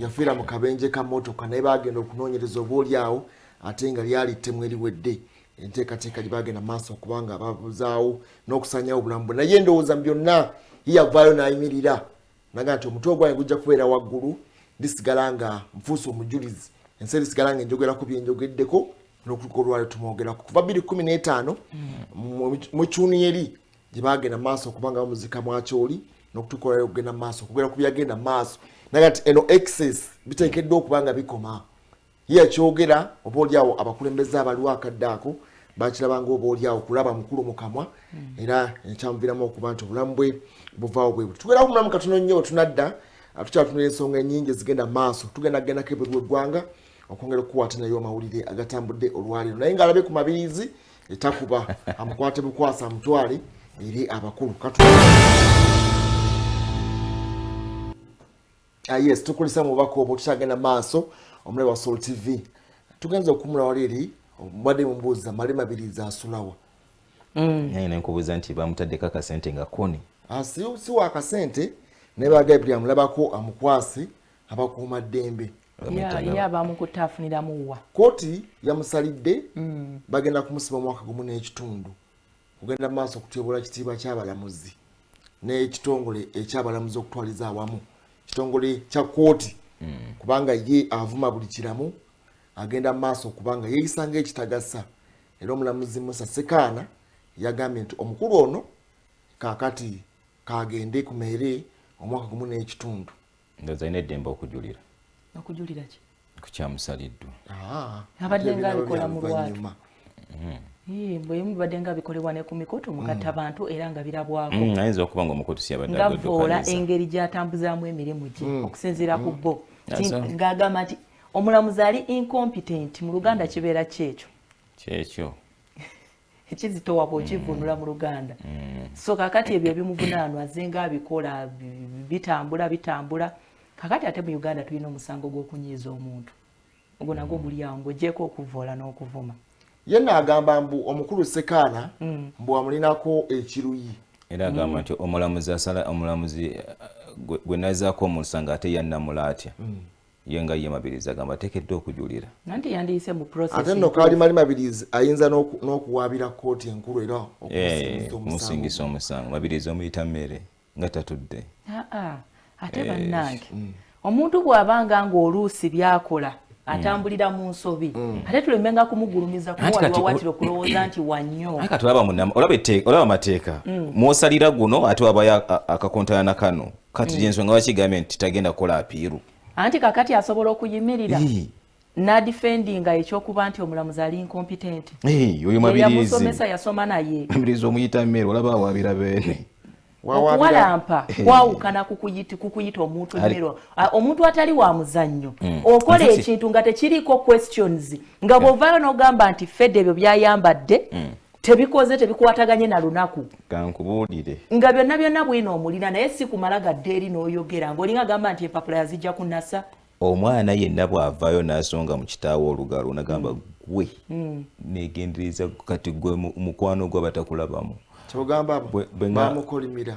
yafiira mu kabenje ka motoka, naye bagenda okunoonyereza oba oliawo ate nga lyali ttemu eriwedde. Enteekateeka gye bagenda maaso okubanga babuzaawo n'okusanyawo obulamu bwe, naye ndowooza mu byonna ye yavaayo n'ayimirira naga nti omutwe ogwange gujja kubeera waggulu, ndisigala nga nfuuse omujulizi, ensi erisigala nga enjogerako byenjogeddeko n'okutuuka olwaliro tumwogerako kuva 2015 mu kyuni eri gye bagenda maaso okubanga bamuzika mwakyoli n'okutuuka olwaliro okugenda maaso okugera ku byagenda maaso, naga nti eno excess biteekeddwa okuba nga bikoma. Ye yakyogera oba oliawo abakulembeze abaliwo akadde ako bakiraba nga oba oliawo kulaba mukulu mukamwa, era ekyamuviramu okuba nti obulamu bwe buvaawo bwe buti. Tubeerawo omulamu katono nnyo, wetunadda tukyatunula ensonga ennyingi ezigenda maaso. Tugenda kugendako ebweru w'eggwanga okwongera okukwata nayo amawulire agatambudde olwaleero, naye ng'alabye ku Mabirizi etakuba amukwate bukwasa amutwale eri abakulu. Yes, tukulisa mu bubaka obwo. Tukyagenda maaso, omulabi wa Soul TV. Tugenza okumula wali eri mubadde mumbuuza Male Mabirizi asulawa. Naye nenkubuuza nti bamutaddeko akasente nga koni. Ah, si wa akasente, naye bagambye amulabako amukwase abakuuma ddembe. Ye abamukutte afuniramu wa? Kooti yamusalidde bagenda kumusiba omwaka 1.5 kugenda mu maaso okutyobola kitiibwa ky'abalamuzi n'ekitongole ekyabalamuzi okutwaliza awamu kitongole kya kooti, kubanga ye avuma buli kiramu, agenda mu maaso okubanga yeeyisa ng'ekitagasa. Era omulamuzi Musa Sekaana yagambye nti omukulu ono kaakati kagende ku meere omwaka 1.5. Ndowooza alina eddembe okujulira. Okujulira ki? Kukyamusaliddwa. Abadde nga abikola mu lwatu. Bwe mubadde nga bikolebwa ne ku mikutu mugatta bantu era nga birabwako. Ayinza okuba nga omukutu si yabadde ngavoola engeri gy'atambuzaamu emirimu gye okusinziira ku bo, ng'agamba nti omulamuzi ali incompetent. Mu Luganda kibeera kyekyo. Kyekyo. Ekizitowa bw'okivunula mu Luganda. So kakati ebyo ebimuvunaanwa azze nga abikola, bitambula bitambula. Kakati ate mu Uganda tulina omusango gw'okunyiiza omuntu, ogwo nagwo guli awo ng'ogyeko okuvoola n'okuvuma. Ye naagamba mbu omukulu Sekaana mbu amulinako ekiruyi. Era agamba nti omulamuzi asala, omulamuzi gwe nazaako omusango ate yannamula atya? Ye nga ye Mabirizi agamba ateekeddwa okujulira. Nanti yandiyise mu process. Ate nno kaali Mali Mabirizi ayinza n'okuwaabira kkooti enkulu era okumusingisa omusango. Mabirizi omuyita mmere nga tatudde. Ate bannange, omuntu bw'abanga ng'oluusi byakola atambulira mu nsobi, ate tulemenga kumugulumiza kuwaliwawatira okulowooza nti wannyo. Kati olaba amateeka mwosalira guno, ate wabayo akakontana na kano. Kati yensonga wakigambye nti tagenda kukola appeal. Anti kakati asobola okuyimirira n'adefendinga ekyokuba nti omulamuzi ali incompetent. Oyo Mabirizi. Yamusomesa, yasoma naye. Mabirizi omuyita mmere, olaba awaabira beene. Okuwalampa kwawukana kukuyita omuntu emmere, omuntu atali wa muzannyo. Okola ekintu nga tekiriiko questions, nga bw'ovaayo n'ogamba nti fedde ebyo byayambadde tebikoze, tebikwataganye na lunaku. Kankubuulire. Nga byonna byonna bwino omulina, naye si kumala gadde eri n'oyogera ng'olinga agamba nti empapula yazijja ku nasa. Omwana yenna bw'avaayo n'asonga mu kitaawe olugalo nagamba gwe negendereza, kati gwe mukwano gwe abatakulabamu. Kyogamba bamukolimira.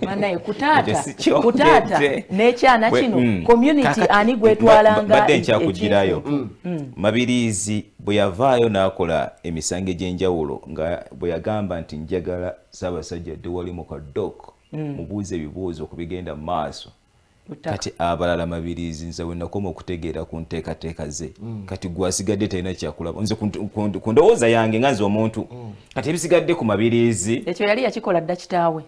Banaye, kutaata kutaata n'ekyana kino, community ani gwetwalanga? Badde nkyakugirayo. Mabirizi bwe yavaayo n'akola emisango egy'enjawulo, nga bwe yagamba nti njagala Ssaabasajja dde wali mu kadok mubuuze ebibuuzo ku bigenda mu maaso. Kati abalala Mabirizi nze we nakoma okutegeera ku nteekateeka ze. Kati gwe asigadde talina kyakulaba. Nze ku ndowooza yange nga nze omuntu, kati ebisigadde ku Mabirizi. Ekyo yali yakikola dda kitaawe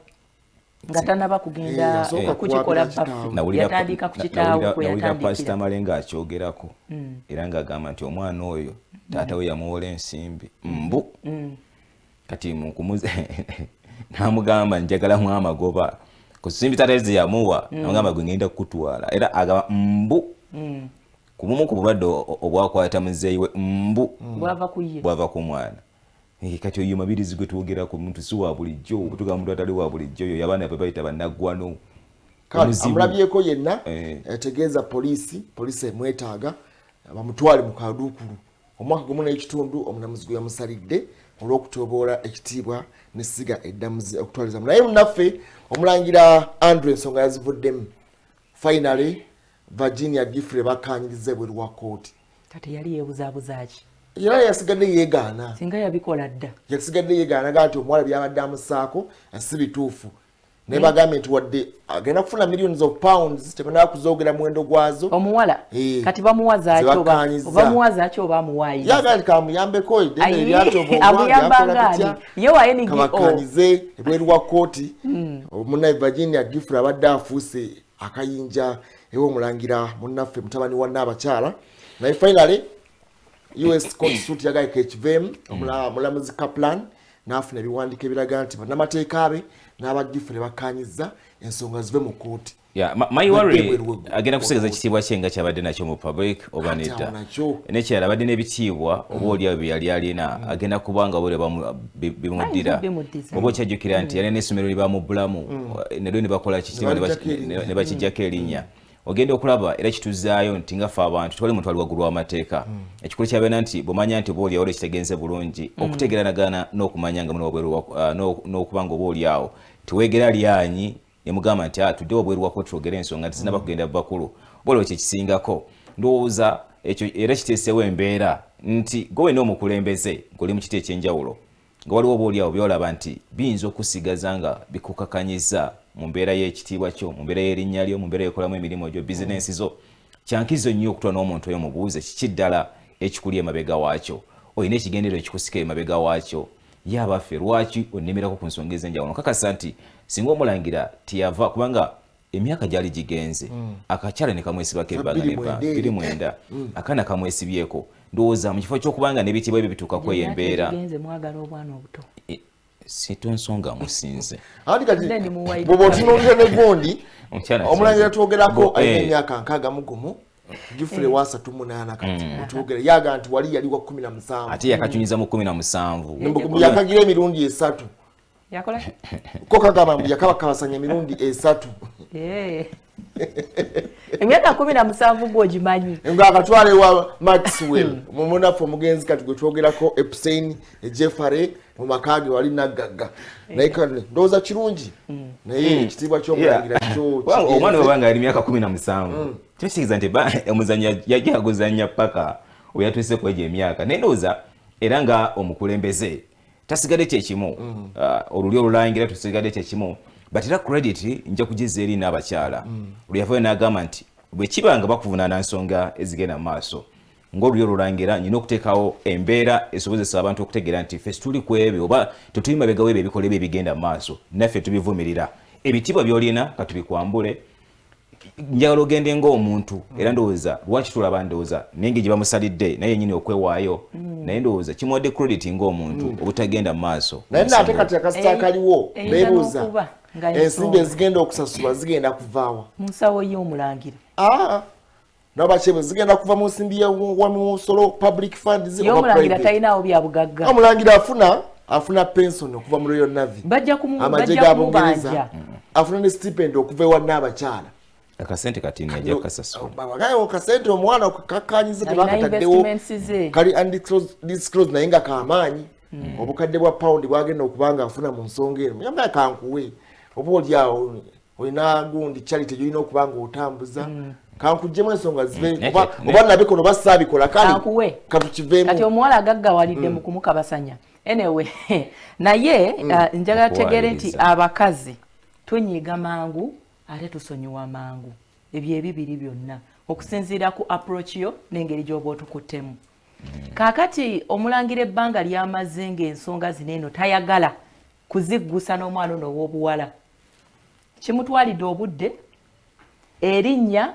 nga tanaba kugenda kukikola baffe, yatandika ku kitaawe kwe. Nawulira Pasita Male ng'akyogerako era ng'agamba nti omwana oyo taata we yamuwola ensimbi mbu kati mukumuze namugamba njagalamu amagoba ku nsimbi taata ze yamuwa. Namugamba gwe ngenda kukutwala, era agamba mbu ku bumu ku bulwadde obwakwata muzeeyi we mbu bwava ku ye. Bwava ku mwana. Kati oyo Mabirizi gwe twogerako muntu si wa bulijjo. Bwe muntu atali wa bulijjo, oyo abaana be bayita bannaggwano. Kale amulabyeko yenna etegeeza poliisi, poliisi emwetaaga bamutwale mu kaduukulu. Omwaka 1.5 omulamuzi gwe yamusalidde olw'okutoboola ekitiibwa n'essiga eddamuzi okutwalizamu. Naye munnaffe omulangira Andrew ensonga yazivuddemu. Finally Virginia Giffrey bakanyiriza ebweru wa kooti. Kati yali yeebuzaabuzaaki? Era yasigadde yeegaana. Singa yabikola dda. Yasigadde yeegaana gaa nti omuwala byabadde amusaako si bituufu, naye bagambye nti wadde agenda kufuna millions of pounds, tebanaba kuzoogera muwendo gwazo. Omuwala? Eh. Kati bamuwa zaaki oba Zebakkaanyizza. Oba bamuwa zaaki oba amuwaayiriza? Yagala nti kamuyambeko eddembe Ayi, eryatobwa. amuyamba ngaani ye wa NGO? Kabakkanyize ebweru wa kooti. Munnaye Virginia Giffrey abadde afuuse akayinja ew'omulangira munnaffe mutabani wa Nnaabakyala, naye finally US court suit yagayika ekiveemu. Omulamuzi Kaplan n'afuna ebiwandiiko ebiraga nti bannamateeka be n'aba Giffrey bakkanyiza ensonga zive mu kooti. Yeah, my worry, ebweru agenda kusigaza ekitiibwa kye nga kyabadde nakyo mu public oba Ate nedda? awo nakyo. Nekirala, abadde n'ebitiibwa oba oliawo bye yali alina, agenda kubanga oba olya bimuddira? Ayinza obimuddiza. Oba okyajjukira nti yalina essomero lye bamubbulamu neryo ne bakola kitiibwa Ne baggyako erinnya. ne bakijjako erinnya. Ogenda okulaba era kituzaayo nti nga ffe abantu twali muntu ali waggulu w'amateeka. Ekikulu kyabeera nti bwomanya nti oba oliawo ekitegenze bulungi okutegeranagana n'okumanya nga muli wabweru n'okuba nga oba oliawo teweegera lyanyi nemugamba nti, "Ah, tudde wabweru wako twogere ensonga nti zinaba kugenda bakulu." Oba olwo kyekisingako ndowooza ekyo era kiteesewo embeera nti gwe wenna omukulembeze ng'oli mu kiti ekyenjawulo nga waliwo oba oliawo byolaba nti biyinza okusigaza nga bikukakanyiza mu mbeera y'ekitiibwa kyo, mu mbeera y'erinnya lyo, mu mbeera y'okolamu emirimu gyo, bizinensi zo, kyankizo nnyo okutwa n'omuntu oyo mubuuze kiki ddala ekikuli emabega waakyo, olina ekigendererwa ekikusika emabega waakyo, ye abaffe lwaki onnemerako ku nsonga ez'enjawulo. Nkakasa nti singa omulangira teyava, kubanga emyaka gyali gigenze, akakyala ne kamwesibako ebbanga 29. 29, akaana kamwesibyeko, ndowooza mu kifo ky'okubanga n'ebitiibwa bye bituukako eyo embeera. Genze mwagala obwana obuto. Situ ensonga musinze. Anti kati Then muwayi- bw'oba otunuulira ne gundi Omukyala omulangira twogerako alina emyaka 61, Giffrey wa 38. Kati otwogera yaga nti wali yali wa 17. Ate yakacunyiza mu 17. Yakagira emirundi esatu. Yakola? Ko kagamba mbu yakabakabasanya emirundi esatu. Eh. Emyaka 17 gwogimanyi? Nga akatwala ewa Maxwell mumunaffe omugenzi kati gwe twogerako, Epstein Jeffrey, mu maka ge wali naggagga. Naye kale ndowooza kirungi, naye ekitiibwa ky'omulangira kyo Kubanga omwana kigenze. webanga yali myaka 17, kiba kitegeeza nti omuzannyi yajja aguzannya paka we yatuuse ku egyo emyaka. Naye ndowooza era nga omukulembeze tasigadde kyekimu, olulyo olulangira tusigadde kyekimu, but era credit nja kugeza eri n'abakyala olwo yavayo n'agamba nti bwe kiba nga bakuvunaana nsonga ezigenda mu maaso ng'olulyo olulangira, nyina okuteekawo embeera esobozesa abantu okutegeera nti ffe situli ku ebyo oba tetuli mabega w'ebyo ebikola ebyo ebigenda mu maaso, naffe tubivumirira. Ebitiibwa by'olina katubikwambule, njagala ogende ng'omuntu. Era ndowooza lwaki tulaba, ndowooza nenge gye bamusalidde naye yenyini okwewaayo, naye ndowooza kimuwadde credit ng'omuntu obutagenda mu maaso. Naye nate kati akasita akaliwo Eyinza beebuuza n'okuba nga ensimbi ensonga. ezigenda okusasulwa zigenda kuvaawa? Mu nsawo y'omulangira. Ah, nabakyebwe zigenda kuva mu nsimbi wamusolo, public funds oba Y'omulangira private? talinaawo bya bugagga. Omulangira afuna pension okuva mu Royal Navy, Bajja amagye bajja ga Bungereza. kumubanja. Afuna ne stipend okuva ewa Nnaabakyala. Akasente katini ajja kukasasula. Kayo kasente omwana kakanyiza Alina tebakataddewo. investments ze. Kali undisclosed, naye nga kamaanyi, obukadde bwa pawundi bwagenda okuba nga afuna mu nsonga eno. Yambaye kankuwe, oba oli awo olina gundi charity gyolina okuba nga otambuza, kankuggyemu ensonga zive oba nabikono oba saabikola, kale Kankuwe. katukiveemu. Kati omuwala agaggawalidde mu kumukabasanya. Anyway, naye njagala tutegeere nti Okuwaliriza. abakazi tunyiiga mangu ate tusonyiwa mangu. Ebyo ebibiri byonna okusinziira ku approach yo n'engeri gy'oba otukuttemu. Kaakati omulangira ebbanga lyamaze ng'ensonga zino eno tayagala kuziggusa n'omwana ono ow'obuwala, kimutwalidde obudde, erinnya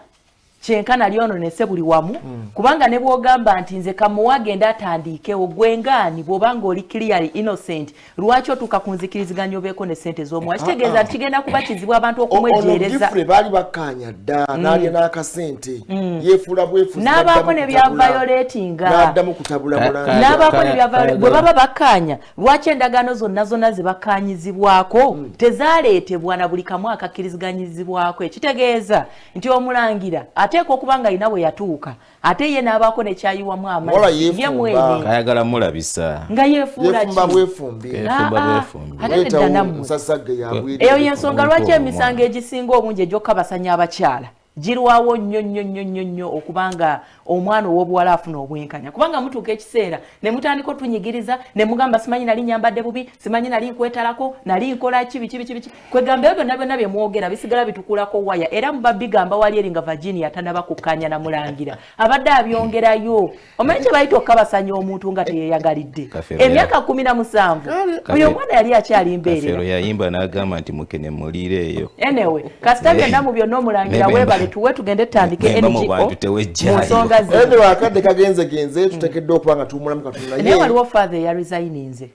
kyenkana lyononese buli wamu, kubanga ne bw'ogamba nti nze kamuwa agenda atandiikewo, gwengaani bw'obanga oli clearly innocent, lwaki otuuka ku nzikiriziganya obeeko ne sente z'omuwa? Kitegeeza nti kigenda kuba kizibu abantu Ono okumwejeereza. Giffrey baali bakkaanya dda n'alya n'akasente, yeefuula bwefuzi, N'abaako n'addamu ne kutabula. byavayoletinga. N'addamu kutabula mulangira. N'abaako ne byava bwe baba bakkaanya, lwaki endagaano zonna zonna ze bakkaanyizibwako tezaaleetebwa na buli kamu akakkiriziganyizibwako? Ekitegeeza nti omulangira ateekwa okuba nga alina bwe yatuuka ate ye n'abaako nekyayiwamu Wala amazzi ye yeefumba. mwene. Kayagala mulabisa. Nga yeefuula Yeefumba ki? bwefumbi. Yeefumba Ah, ah, bwefumbi. ate nedda Leetawo nammwe. nsasagge yabwire. Eyo yensonga lwaki Omuntu emisango egisinga obungi egy'okukabasanya abakyala Girwawo nnyo nnyo nnyo nnyo nnyo okubanga omwana ow'obuwala afuna obwenkanya, kubanga mutuuka ekiseera ne mutandika otunyigiriza ne mugamba, simanyi nali nyambadde bubi, simanyi nali nkwetalako, nali nkola kibi kibi kibi. Kwegamba ebyo byonna byonna bye mwogera bisigala bitukulako waya, era muba bigamba wali eri nga Virginia tanaba kukkanya na mulangira abadde abyongerayo. Omanyi kye bayita okukabasanya omuntu nga teyeyagalidde? Emyaka 17, oyo omwana yali akyali mbeerera. Yayimba n'agamba nti mukene muliire eyo. Anyway, kasita byonna mu byonna, omulangira weebale, tuwe tugende tutandike NGO mu nsonga. Zino akadde kagenzegenze, tuteekeddwa okuba nga tuwumulamu katono. Naye waliwo father eyaresigninze.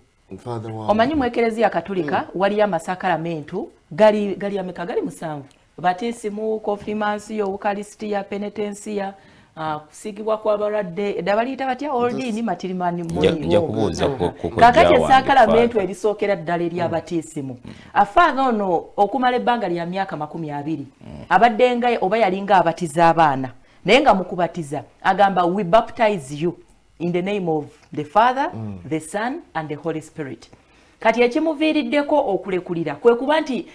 Omanyi mu Ekereziya Katolika waliyo amasakaramentu gali gali ameka? Gali 7: batisimu, konfirmansiyo, ukalisitiya, penetensiya, kusigibwa kw'abalwadde, edda baliyita batya, ordini matirimani. Kakati esakalamentu erisookera ddala eryabatiisimu, afaatha ono okumala ebbanga lya myaka 20 abadde nga oba yalinga abatiza abaana, naye nga mukubatiza agamba, "We baptize you in the name of the Father, the Son and the Holy Spirit." Kati ekimuviiriddeko okulekulira kwe kuba nti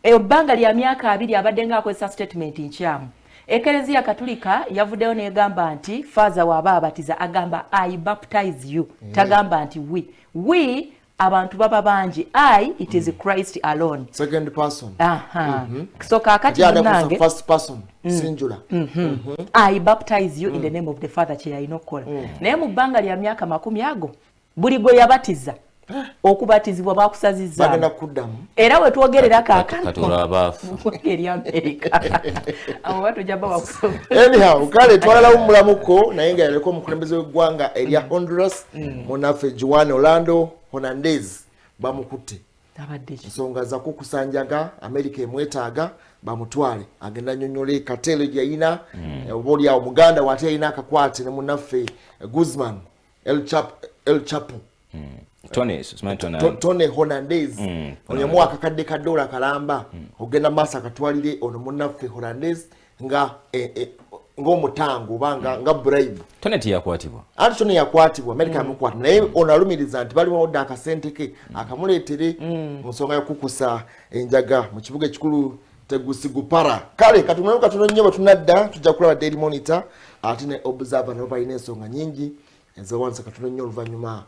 ebbanga lya myaka 20 abadde ng'akozesa statement nkyamu. Ekereziya Katulika yavuddeyo negamba nti faaza waaba abatiza agamba, "I baptize you," tagamba nti we. We abantu baba bangi. I, it is Christ alone. Second person. Aha. So kakati munange, first person singular. "I baptize you in the name of the Father," kye yalina okukola. Naye mu bbanga lya myaka 20 ago, buli gwe yabatiza, okubatizibwa bakusazizaamu. Bagenda kuddamu. Era wetwogerera Katonda abaafu. Eri Amerika abo batujja babakusoma. Anyhow, kale twalalawo mulamuko, naye nga yaliko omukulembeze w'eggwanga erya Honduras, munaffe Juan Orlando Hernandez, bamukutte. Abadde ki? Ensonga zakukusanjaga, Amerika emwetaaga bamutwale agenda nyonyole cartel gyeyina, oba oliawo muganda wate yalina akakwate ne munaffe Guzman, El Chapo. Tony, simanyi Tony. Tony Hernandez ono yamuwa akakadde ka dola kalamba ogenda maaso akatwalire ono munnaffe Hernandez nga ng'omutango oba nga bribe. Tony teyakwatibwa? Anti Tony yakwatibwa, Amerika yamukwata, naye ono alumiriza nti baliwo akasente ke akamuleetere mu nsonga y'okukusa enjaga mu kibuga ekikulu Tegucigalpa. Kale katunulemu katono nnyo, bwe tunadda tujja kulaba Daily Monitor ate ne Observer, nabo balina ensonga nyingi ezewanisa. Katono nnyo oluvannyuma.